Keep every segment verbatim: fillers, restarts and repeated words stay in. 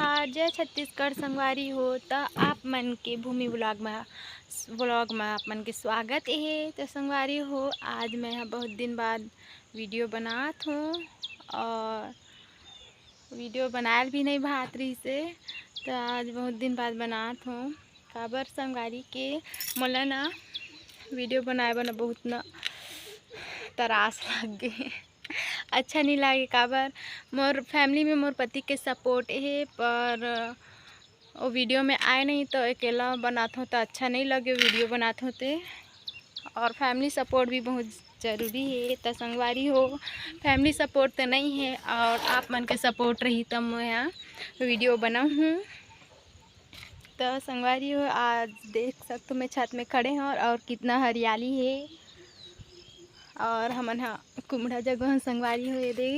नमस्कार, जय छत्तीसगढ़ संगवारी हो। त आप मन के भूमि व्लॉग में, व्लॉग में आप मन के स्वागत हे। तो संगवारी हो, आज मैं ह बहुत दिन बाद वीडियो बनात हूँ और वीडियो बनायल भी नहीं भात रहिसे, तो आज बहुत दिन बाद बनात हूँ। काबर संगवारी के मोला ना वीडियो बनाए बर ना बहुत ना तरास लग गे। अच्छा नहीं लागे, काबर मोर फैमिली में मोर पति के सपोर्ट हे, पर वो वीडियो में आए नहीं तो अकेला बनात हूँ तो अच्छा नहीं लगे वीडियो बनात हूँ ते। और फैमिली सपोर्ट भी बहुत जरूरी हे। त संगवारी हो, फैमिली सपोर्ट तो नहीं है और आप मन के सपोर्ट रही तब मैं यहाँ वीडियो बनाऊँ हूँ। तो संगवारी हो, आज देख सकते हो मैं छत में खड़े हूँ और कितना हरियाली है। और हमन ह कुमड़ा जगह हन संगवारी हो, ये दे,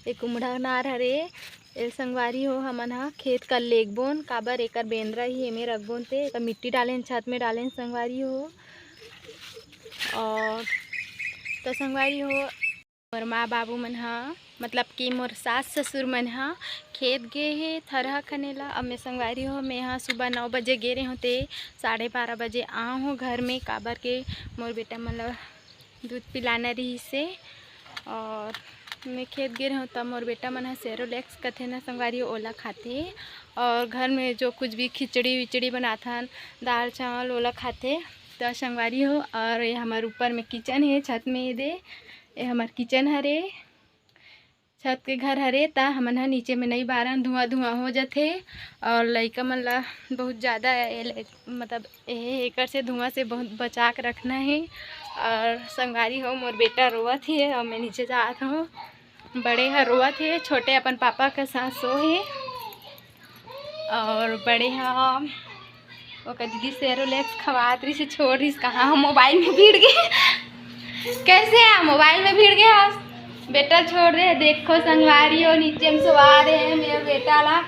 ये कुमड़ा नार हरे। ए संगवारी हो, हमन ह खेत कर लेगबोन, काबर एकर बेंदरा ही एमे रखबोन ते, एकर मिट्टी डालेन, छत में डालेन संगवारी हो। और तो संगवारी हो, मोर माँ बाबू मन ह, मतलब कि मोर सास ससुर मन ह खेत गे हे थरहा खने ला। अब मैं संगवारी हो, मैं ह सुबह नौ बजे गे रहे हों ते साढ़े बारह बजे आए हों घर में, काबर के मोर बेटा मन ल दूध पिलाना रहिस हे। और मैं खेत गे रहे हों तब मोर बेटा मन ह सेरोलैक्स कथे ना संगवारी हो, ओला खाथे। और घर में जो कुछ भी खिचड़ी विचड़ी बनाथन, दाल चावल, ओला खाथे। त संगवारी हो, और ये हमर ऊपर में किचन हे, छत में ये दे, ये हमर किचन हरे, छत के घर हरे, त हमन ह नीचे में नहीं बारन, धुआं धुआं हो जाथे। और लइका मन ला बहुत ज़्यादा ए-, मतलब एहे एकर से, धुआं से बहुत बचा के रखना है। और संगवारी हो, मोर बेटा रोवत हे और मैं नीचे जात हूँ। बड़े ह रोवत हे, छोटे अपन पापा के साथ सो हे। और बड़े ह ओकर दीदी सेरोलैक्स खवात रहिस, छोड़ रहिस, कहाँ हम मोबाइल में भिड़ गए। कैसे है मोबाइल में भिड़ गए आज? बेटा छोड़ रहे, देखो संगवारी हो, नीचे में सोवा रहे हैं मेरे बेटा ला।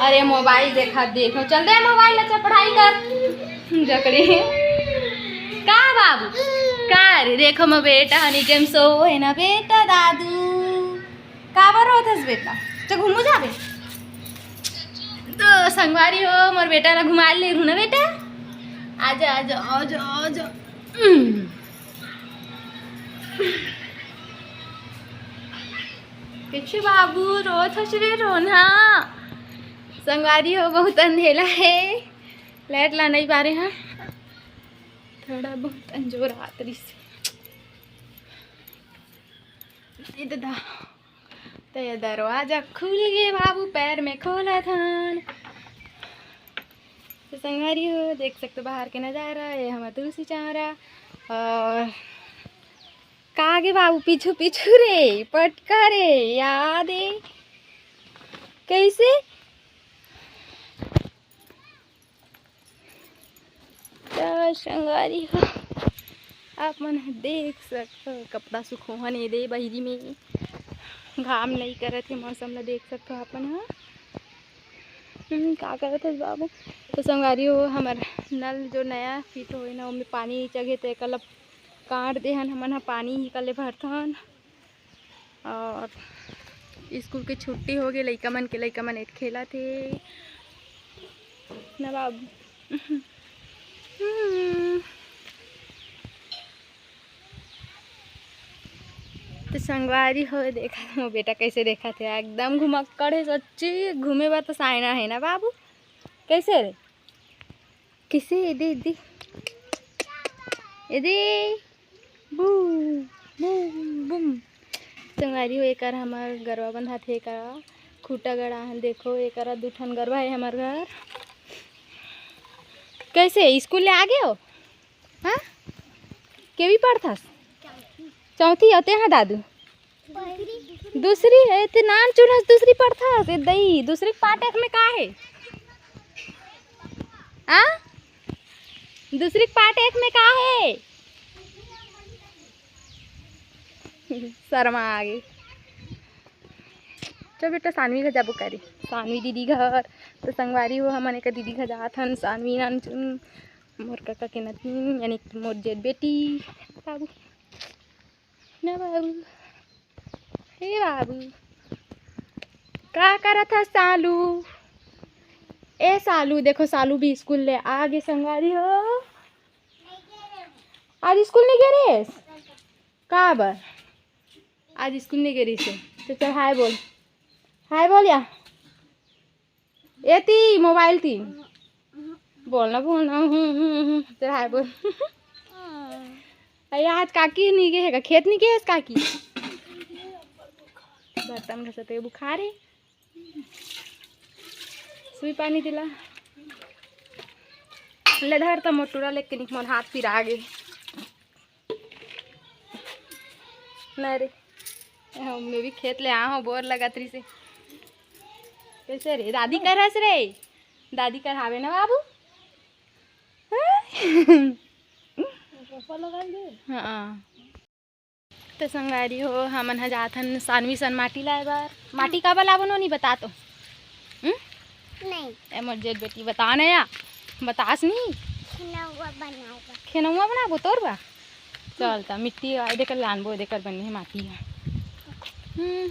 अरे मोबाइल देखा, देखो, चल दे मोबाइल, अच्छा पढ़ाई कर। जकड़े का बाबू, का रे, देखो मोर बेटा ह नीचे में सो है ना बेटा दादू। काबर रोत हस बेटा? तो घूमू जाबे। तो संगवारी हो, मोर बेटा ला घुमा ले रहू ना बेटा। आजा, आजा, आजा, आजा। उम। पीछे बाबू रोत हस रे रोना। संगवारी हो, बहुत अंधेला है, लाइट ला नहीं बारे हैं, थोड़ा बहुत अंजोर आत रहिस। ए दादा, त ये दरवाजा खुल गे बाबू, पैर में खोलत हन। तो संगवारी हो, देख सकते हो बाहर के नज़ारा, ये हमर तुलसी चौरा। और का गे बाबू, पीछू पीछू रे, पटका रे, याद है कैसे? त संगवारी हो, आप मन ह देख सकथव, कपड़ा सुखोहन ए दे बहिरी में, घाम नई करत हे, मौसम ला देख सकथव आप मन ह। हम्म, का करत हस बाबू? तो संगवारी हो, हमर नल जो नया फिट होए ना, ओमे पानी चघे, तो एकर ला काट देहन हमन ह, पानी ही कले भरथन। और स्कूल के छुट्टी हो गे, लइका मन के, लइका मन एत खेलत हे ना बाबू। हम्म। तो संगवारी हो, देखा मोर बेटा कैसे देखत हे, एकदम घुमक्कड़ हे सच्ची। घूमे बर तो साइना है ना बाबू। कैसे रे? किसे? ए दे, ए दे, ए दे। बू, बू, बूम। संगवारी हो, एकर हमर गरवा बंधाथे, एकर खूटा गड़ा हन। देखो, एकर दू ठन गरवा है हमर घर। कैसे, स्कूल ले आ गे हो? हाँ? केवी पढ़थस? चौथी होते हैं दादू। दूसरी है, ते नान चुनस, दूसरी पढ़थस, ए दई, दूसरी के पाठ एक में का है? आ? दूसरी के पाठ एक में का है? शर्मा आ गई। चल बेटा, सानवी घर जाबो करे, सानवी दीदी घर। तो संगवारी हो, हमन एक दीदी घर जात हन, सानवी नान चुन, मोर काका के नतनी, यानी कि मोर जेठ बेटी। बाबू, ना बाबू, हे बाबू, का करत हस सालू? ए सालू, देखो सालू भी स्कूल ले आ गे संगवारी हो। आज स्कूल नहीं गे रेस? का बर? आज स्कूल नहीं गे रहिस हे। तो चल हाय बोल, हाय बोल या। एती मोबाइल ती बोलना, बोलना। हम्म, हम्म, हम्म। चल हाय बोल। अरे आज काकी नहीं गे हे का? खेत नहीं गे हे काकी? बर्तन घसत हे, बुखार हे। सुई पानी दिला। ले धर त मोर टूरा लेके निक मोर हाथ पिरा गे। नहीं रे, मैं भी खेत ले आ हूँ, बोर लगत रहिसे। कैसे रे दादी कर हस रे? दादी कर हावे ना बाबू? हाँ। तो संगवारी हो, हमन ह जाथन सानवी सन माटी लाए बर। माटी काबर लाबो नोनी, बता तो। हम्म? नहीं। ए मोर जेठ बेटी, बता ना या, बतास नहीं। खेनौवा बनाओ बर। खेनौवा बनाबो तोर बा? चल त मिट्टी एदे कर लानबो, एदे कर बने हे माटी ह। हम्म।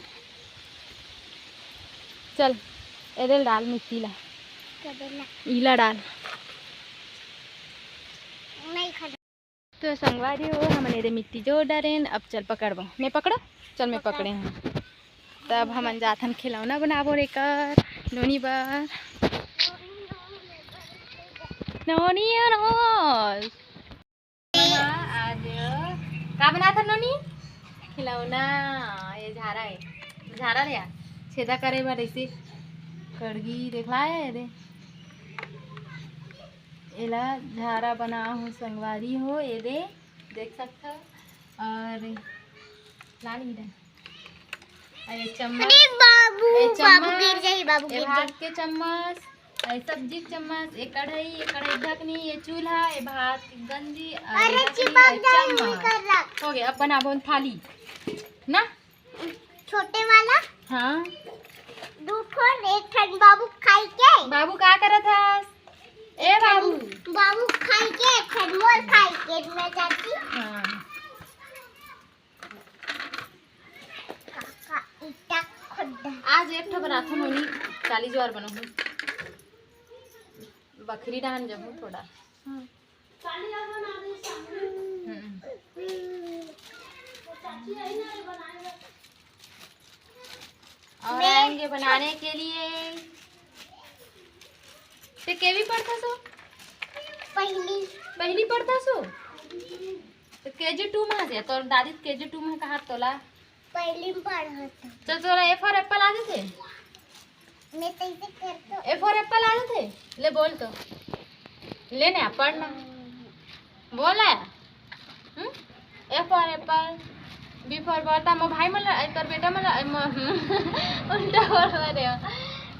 चल, एदे ल डाल मिट्टी ला। कबे ला? इला डाल। नहीं खा तो संगवारी हो, हमन एदे मिट्टी जोर डारेन। अब चल पकड़बो। मैं पकड़ो? चल, मैं पकड़े हूँ। तब हमन जाथन खिलौना बनाबो एकर नोनी बर। नोनी रोज। आज का बनाथन नोनी? खिलौना। ये झारा है, झारा ले आ। छेदा करे बर ऐसे कड़गी देखला है रे। एला झारा बना हो संगवारी हो, एदे देख सकथव। और लाल हीरा, और ये चम्मच, अरे बाबू, ये बाबू चम्मच, गिर जाही, बाबू ये गिर भात जाही। के चम्मच, और ये सब्जी के चम्मच, ये कढ़ाई, ये कढ़ाई ढकनी, ये चूल्हा, ये भात की गंजी, और अरे ये ढकनी, चिपक ये जाही, चम्मच। निकल रहा। हो गया, अब बनाबो थाली ना। छोटे वाला। हाँ। दू ठन, एक ठन बाबू खाई के। बाबू का करत हस? ए बाबू। बाबू खाई के, एक ठन मोर खाई के, मैं चाची। हाँ। काका, ईटा खोदा। आज एक ठो बनाथन नोनी, चालीस बार बनाहूँ। बखरी डाहन जहूँ थोड़ा। हम्म। और मैं आएंगे बनाने के लिए। ते केवी पढ़थस ओ? पहली। पहली पढ़थस ओ? तो केजी टू में हस या? तोर दादी केजी टू में कहा तोला? पहली में पढ़त हस। चल, तोला A for apple आ जाथे? मैं तो इसे करता हूँ। A for apple आ जाथे? ले बोल तो। ले ना, पढ़ ना। बोल ना। हम्म? A for apple, B for ball। ता मोर भाई मन ला, तोर बेटा मन ला, ए, म-, उल्टा बोल रहे हो।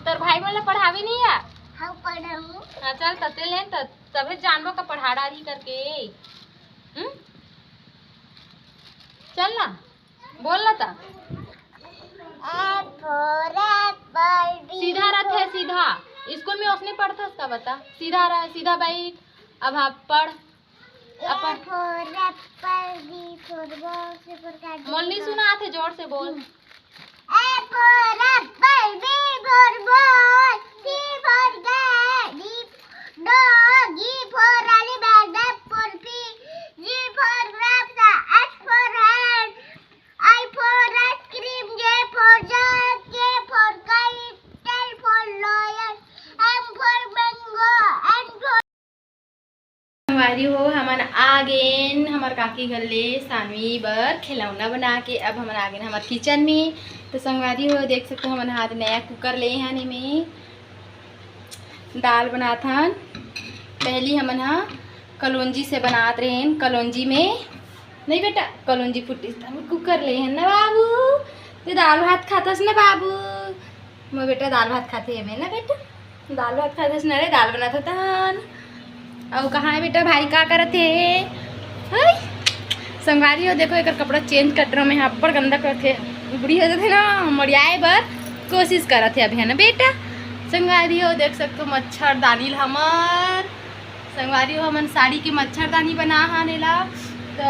तोर भाई मन ला पढ़ावे नहीं या? हाँ, पढ़ाऊँ। हाँ, चल, तते ले, त-, तभे जानबो का पढ़ा डारी करके। हम्म? चल ना। बोल ना ता। A for apple, B सीधा रथे, सीधा। स्कूल में ओसने पढ़थस का बता? सीधा रह, सीधा बैठ। अब आप पढ़। A अपन for apple, B for ball, C for cat, D मोल नहीं for सुना आथे, जोर से बोल। A for apple, B for ball, C for cat, D, dog, E for elephant, F for fish, G for grapes, H for hand, I for ice cream, J for jet, K for kite, L for lion, M for mango, N for संगवारी हो, हमन आ गेन हमर काकी घर ले सानवी बर खिलौना बना के। अब हमन आ गेन हमर किचन में। तो संगवारी हो, देख सकते हो, हमन हा नया कुकर ले हन, एमे दाल बनाथन। पहली हमन हा कलौंजी से बनात रहेन, कलौंजी में नहीं बेटा, कलौंजी फुटिस त हमन कुकर ले हन ना बाबू। ते दाल भात खाथस ना बाबू? मोर बेटा दाल भात खाथे एमे ना बेटा, दाल भात खाथस ना रे, दाल बनाथन। अउ कहाँ है बेटा, भाई का करत हे? हई, संगवारी हो, देखो एकर कपड़ा चेंज कर रहा मैं, अब्बड़ गंदा करथे। बुढ़ी हो जाथे ना, मड़ियाए बर कोशिश करत हे अभी, है ना बेटा? संगवारी हो, देख सकते हो मच्छरदानी ल हमर संगवारी हो, हमन साड़ी के मच्छरदानी बना हन एला। त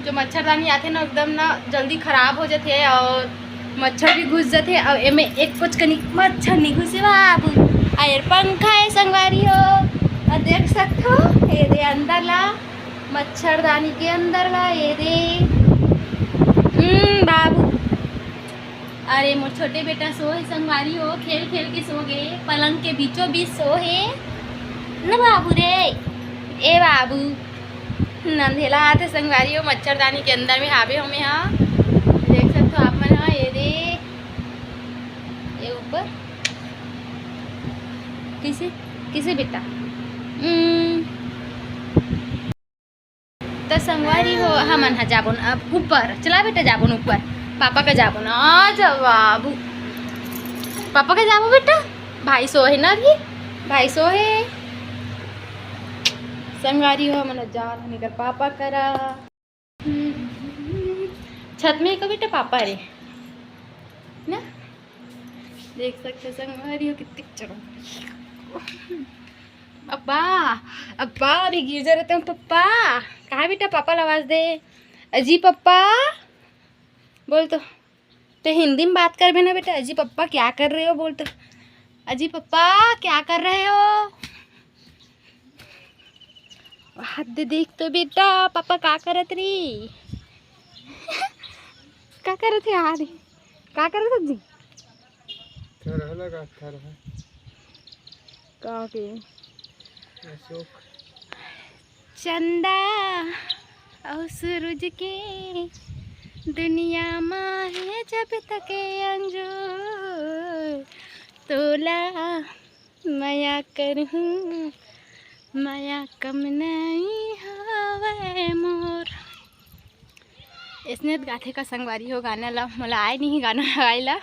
जो मच्छरदानी आथे ना, एकदम ना जल्दी खराब हो जाथे और मच्छर भी घुस जाथे और एमे एक कोच कनी मच्छर नहीं घुसे बाबू। अउ पंखा हे संगवारी हो, अउ देख सकथो, ये दे अंदर ला, मच्छरदानी के अंदर ला, ये दे। हम्म, बाबू, अरे मोर छोटे बेटा सो हे संगवारी हो, खेल खेल के सो गे, पलंग के बीचों बीच सो हे न बाबू रे। ए बाबू, अंधेला आथे संगवारी हो, मच्छरदानी के अंदर में हावे हों मैं हा। देख सकथो आप मन हा, ये दे, ये ऊपर किसे, किसे बेटा? हम्म। त संगवारी हो, हमन ह जाबोन अब ऊपर। चला बेटा, जाबोन ऊपर, पापा का जाबोन। आ जा बाबू, पापा का जाबो बेटा। भाई सो हे ना अभी, भाई सो हे। संगवारी हो, हमन जा रहन एकर पापा करा। छत में एको बेटा पापा रे ना, देख सकथो संगवारी हो, कितनी चढ़ो। अब्बा, अब्बा, अभी गिर जा रहे तुम पप्पा। कहाँ बेटा, पापा ला आवाज दे। अजी पप्पा, बोल तो। ते हिंदी में बात करबे ना बेटा। अजी पप्पा क्या कर रहे हो, बोल तो। अजी पप्पा क्या कर रहे हो? हाथ दे, देख तो बेटा, पापा का करत रही? का करत हे? आ रे, का करत हे जी? थरहा लगा, थरहा। का के? अशोक। चंदा अउ सूरज के दुनिया मा हे जब तक अंजोर, तोला मया करहूँ, मया कम नइ हवय मोर। अइसने गाथे का संगवारी हो गाना ला, मोला आय नहीं गाना गाय ला।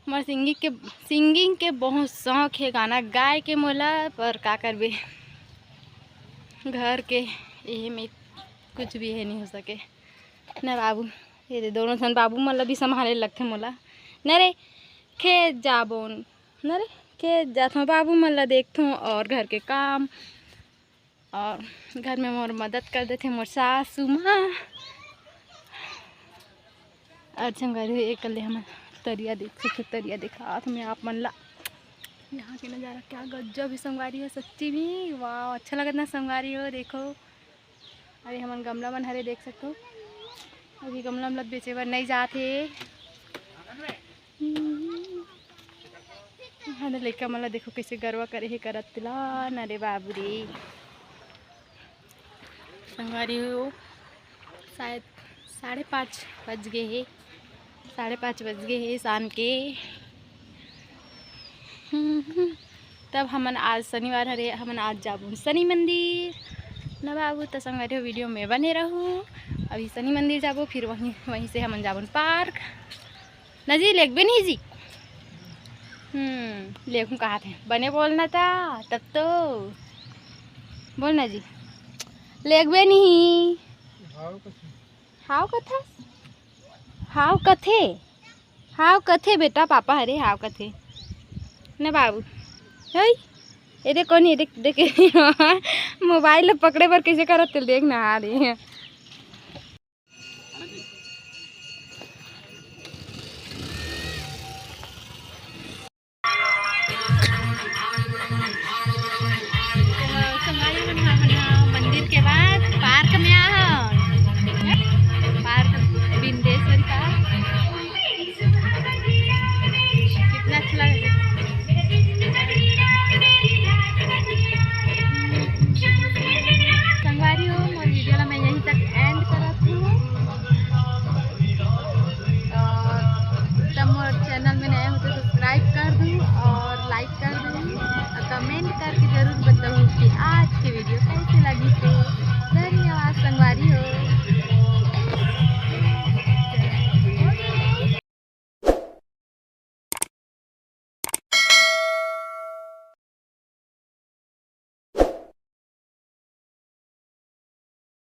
मोर सिंगिंग के, सिंगिंग के बहुत शौक हे, गाना गाय के मोला, पर का करबे, घर के एहे में कुछ भी हे नहीं हो सके ना बाबू। ये दे दोनों झन बाबू मन ला भी संभाले लगथे मोला। न रे, खेत जाबोन, न रे, खेत जाथों, बाबू मन ला देखथों और घर के काम, और घर में मोर मदद कर देथे मोर सासू माँ। और संगवारी हो, एक ले हमन तरिया देख सकथो, तरिया देखात हमें आप मन ला। यहाँ के नज़ारा क्या गजब हे संगवारी हो, सच्ची भी वाह, अच्छा लगत ना संगवारी हो। देखो, अरे हमन गमला मन हरे देख सकथो, अभी गमला मन ला बेचे बर नहीं जात हे। हम्म। हाँ, लइका मन ला देखो कइसे गरवा करे हे करत ला, न रे बाबू रे। संगवारी हो, शायद साढ़े पाँच बज गे हे, साढ़े पाँच बज गे हे शाम के। हम्म, तब हमन आज शनिवार हरे, हमन आज जाबो शनि मंदिर। न बाबू, त संगवारी हो, वीडियो में बने रहू। अभी शनि मंदिर जाबो, फिर वहीं, वहीं से हमन जाबो पार्क। ना जी, लेगबे नहीं जी। हम्म, लेगहूँ कहा थे। बने बोलना था, तब तो। बोलना जी। लेगबे नहीं। हाव कथे। हाव कथा? हाव कथे? हाव कथे बेटा, पापा हरे हाव कथे। न बाबू। हई? एदे कोनी, एदे, देख। मोबाइल ल पकड़े बर कइसे करत तेल देख ना, हाँ रे।